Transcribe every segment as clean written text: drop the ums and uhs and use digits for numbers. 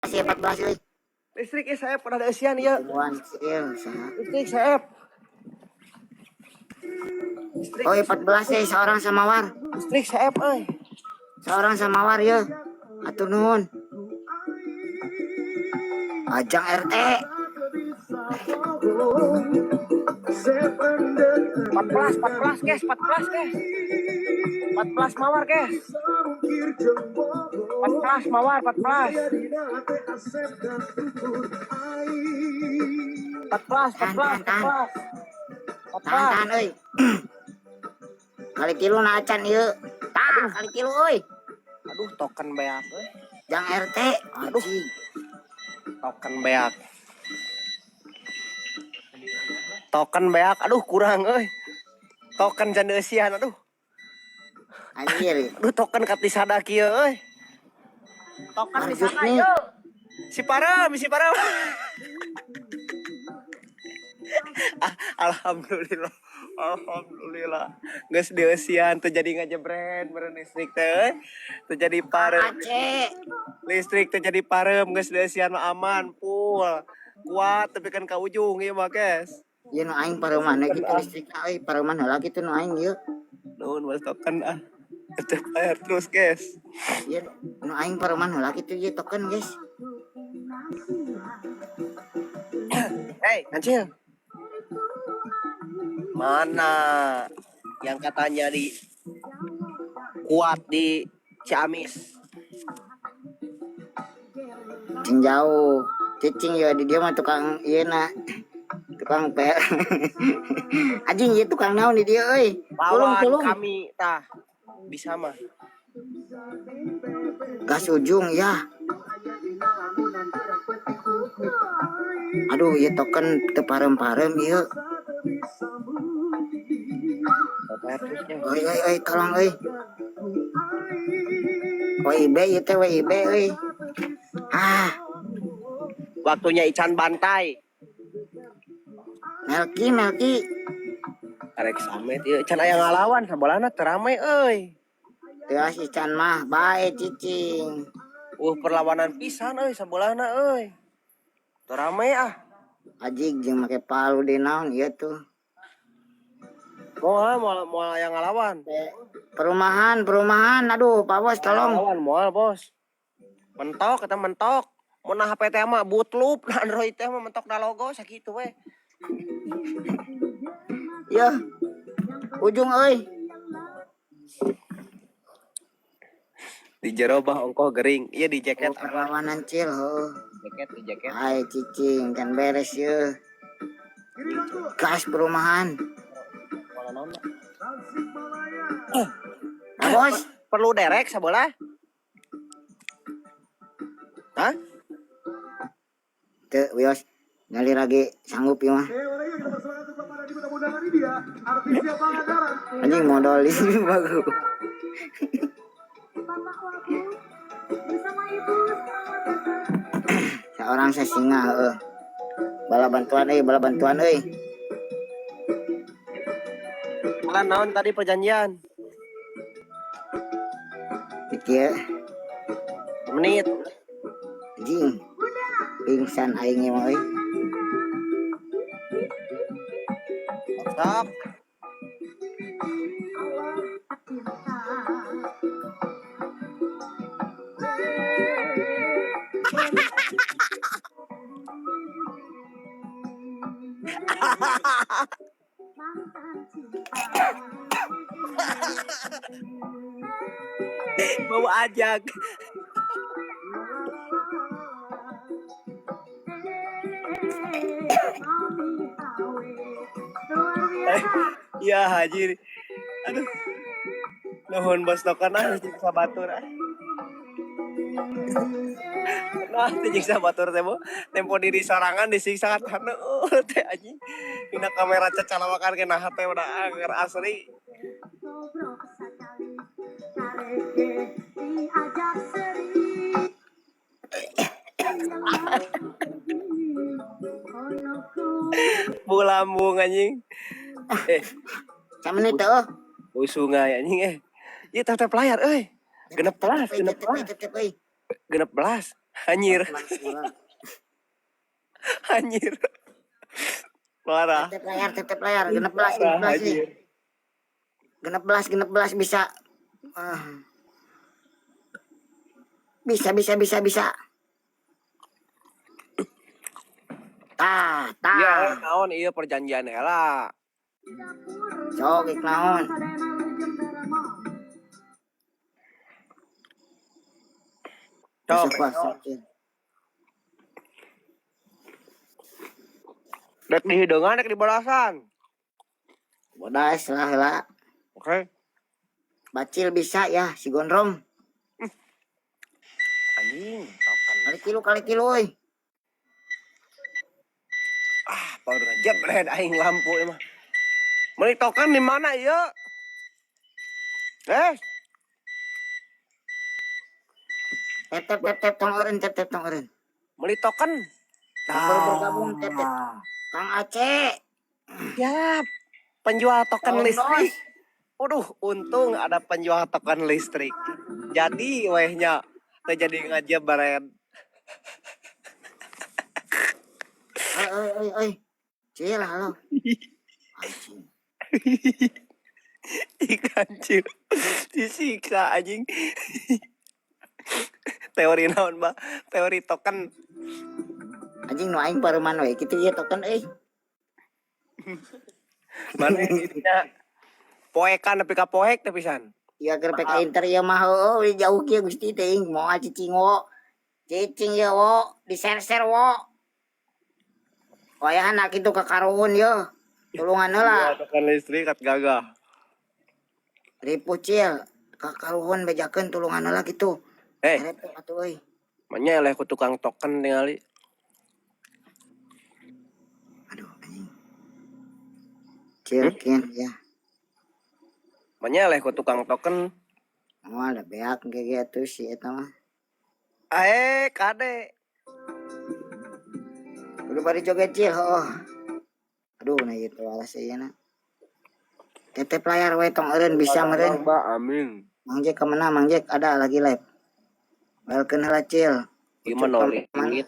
Ya 14 euy. Listrik ya saya pernah dieusian ieu. Tungguan cil saha. Listrik saya. Listrik, Oh, 14 euy seorang samawar. listrik saya euy. Seorang samawar ya. Atur nuhun. Ajang RT. 14, 14 guys, 14 guys. 14 mawar guys. 14 mawar, 14. 14, 14, 14. Tahan tahan euy. Kali tilu na acan ieu. Tah, kali tilu euy. Aduh, token beak euy. Jang RT. Aduh. Token beak. Token beak, aduh kurang euy. Token can dieusian, aduh. Anjir. Aduh token katisada kieu euy. Token di Marjut sana nih. yuk. Si param, si param. Ah, alhamdulillah. Alhamdulillah. Geus dieusian teu jadi ngajebret meureun listrik teh euy. Teu jadi pareum. Aceh. Listrik teu jadi pareum geus dieusian mah aman, full. Kuat tapi kan ka ujung ieu mah, guys. Ieu nu aing pareuman kitu listrikna euy, pareuman heula kitu nu aing ieu. Nuhun mas token ah. Tetep bayar terus, guys. Ieu nu aing pareuman heula kitu ieu token, guys. Hei, Kancil. Mana yang katanya di kuat di Ciamis? Cing jauh. Cicing ya di dia mah tukang ieu na. Tukang per. Anjing ieu tukang naon di dia euy. Tulung Lawan tulung. kami tah bisa mah. Gas ujung ya. Aduh, ieu token teu parem-parem ieu. Bayar terusnya. Euy euy euy tolong euy. WIB ieu teh WIB euy. Ah, Waktunya Ican bantai. Melki Melki. Arek samet ieu Ican aya ngalawan sabolana teu rame euy. Teu Ican mah bae cicing. Perlawanan pisan euy sabolana euy. Teu rame ah. Ajig jeung make palu di naon ieu tuh. Moal moal moal aya ngalawan. Perumahan, perumahan. Aduh, Pak Bos tolong. Ngalawan moal bos. Mentok kata mentok. Mun HP teh mah bootloop na Android teh mah mentok da logo sakitu we. Ya. Ujung euy. Di jero bah ongkoh gering. Iya di Oh, jaket perlawanan cil heuh. Jaket di jaket. Hai cicing kan beres ye. Gas perumahan. Pak Bos, Perlu derek sabola? Hah? teu wios ngalir lagi sanggup ieu mah. Anjing modal di sini bagus. Seorang sesinga heuh. Bala bantuan euy, bala bantuan euy. Malah naon tadi perjanjian? Kieu Menit. anjing. Pingsan aing mah euy. Sok. Mau ajak. Ya haji. Aduh. Nuhun bos token ah nyiksa batur ah. Nah, teu nyiksa batur teh bo. Tempo diri sorangan disiksa taneuh teh anjing. Dina kamera cacalawakan kena hate udah anger asli. Bu lambung anjing. Samenit teu. Bau sungai anjing eh. Ieu tap-tap layar euy. Genep belas, genep belas. Tetep euy. Genep belas. Anjir, Mana? anjir. Parah. Tap layar, tap layar, 16, Parah, 16 nih. anjir. 16, 16 bisa. Ah. Bisa, bisa, bisa, bisa. Tah, tah. Ya, naon ieu perjanjian heula. Sok ik naon. Sok, Bisa puasa, Cil. Rek dihideungan, rek dibalasan. Bodas lah lah. Oke. Bacil bisa ya si Gondrong. Anjing, token. Kali kilo kali kilo euy. Ah, baru ngejebret aing lampu ieu mah. Meuli token di mana ieu? Eh, Tap tap tap tap tong eureun, tap tap tong eureun. Meuli token. Baru bergabung tap tap. Kang Aceh. Siap. Penjual token Tahun listrik. dos. Waduh, untung ada penjual token listrik. Jadi wehnya teu jadi ngajebret. Oi oi oi oi. Cil halo. Anjing. Ikan cil. Disiksa anjing. Teori naon, Mbak? Teori token. Anjing nu aing pareman we kitu ieu token euy. Mana nya poekan nepi ka poek teh pisan. Iya keur PK Inter ieu mah heueuh jauh kieu Gusti teuing moal cicing wo. Cicing ye wo, di-share-share wo. Wayahan kitu ka karuhun ye. Tulungan heula. Penjual token listrik kat gagah. Ripuh cil, ka karuhun bejakeun tulungan heula kitu. Eh, Repot atuh euy. manya eleh ku tukang token tingali. Aduh anjing. Cil kian ya. Manya eleh ku tukang token. Moal da beak ge atuh si eta mah. Eh, kade. Kudu bari joget cil heueuh. Aduh nah ieu teh walas ieu na. Tetep layar we tong eureun bisa meureun. Mbak, amin. Mang Jack kemana Mang Jack ada lagi live. Welcome heula cil. Ieu mah no limit.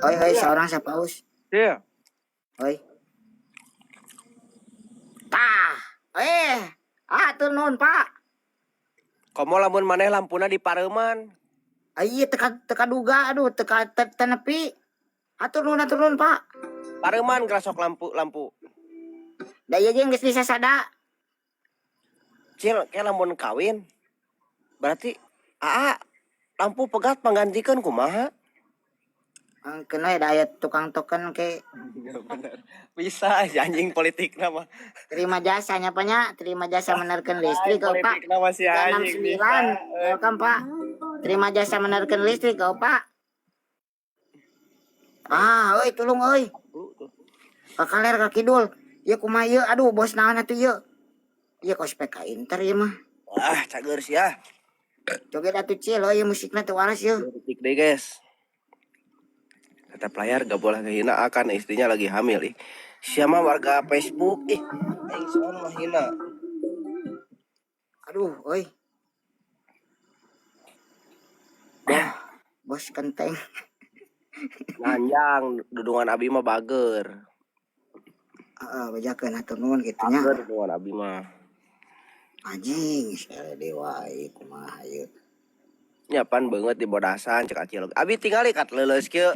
Oi oi seorang siapa us? Iya. Oi. Tah. Eh. Ah tuh nun Pak. Komo lamun maneh lampuna di pareuman. Ah, iya teka teka duga aduh teka tenepi. Atur nuhun Pak. Pareuman gerasok lampu lampu. Da ieu ge geus bisa sada. Cil, kayak lamun kawin. Berarti aa lampu pegat panggantikeun kumaha? Engkeun we da aya tukang token ke Ya bener. Bisa si anjing politik nama. terima jasa nya Pak nya, terima jasa menerkeun listrik oh, Pak. Politik nama si anjing 369. bisa. Welcome Pak. Terima jasa menerkeun listrik oh, Pak. Ah, euy tulung euy. Ka kaler ka kidul. Ieu kumaha ieu? Aduh, bos naon atuh ieu? Ieu kos PK Inter ieu mah. Ah, cager sih ya. Joget atuh cil euy musikna teu waras ieu. Detik deh guys. Tetap layar gak boleh ngehina akan istrinya lagi hamil ih. Siapa warga Facebook ih. Aing soal mah hina. Aduh, euy. Bos, bos kenteng. Nganjang dudungan abi mah bager. Heeh, bejakeun hatur nuhun kitu nya. Bager dudungan abi mah. Anjing, dewa ieu kumaha ieu. Nya pan beungeut di bodasan cek acil. Abi tingali kat leuleus kieu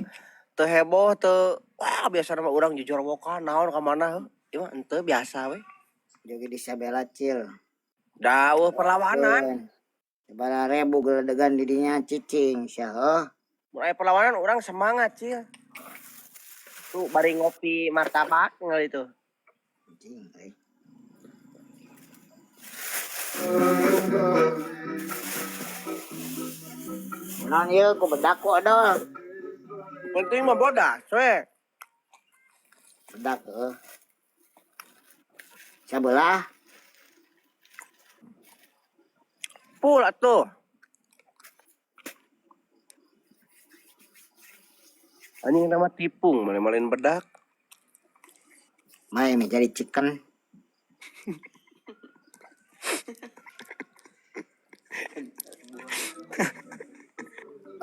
teu heboh teu wah biasa mah urang jujur wokan naon ka mana ieu mah henteu biasa we. Joget di sabela cil. Dawuh perlawanan. Sabaraha ribu geledegan di dinya cicing sia heuh. Mun aya perlawanan urang semangat cil. Tuh bari ngopi martabak ngali tuh. Anjing euy. Naon ieu ku bedak ku odol. Penting mah bodas we. Bedak heuh. Sabelah. Full atuh. Anjing nama tipung, malin-malin bedak. Mai menjadi chicken.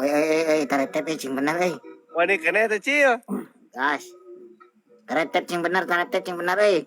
Oi oi oi oi, taretep euy, cing bener euy. Wani keneh teh, Cil. Gas. Taretep cing bener, taretep cing bener euy.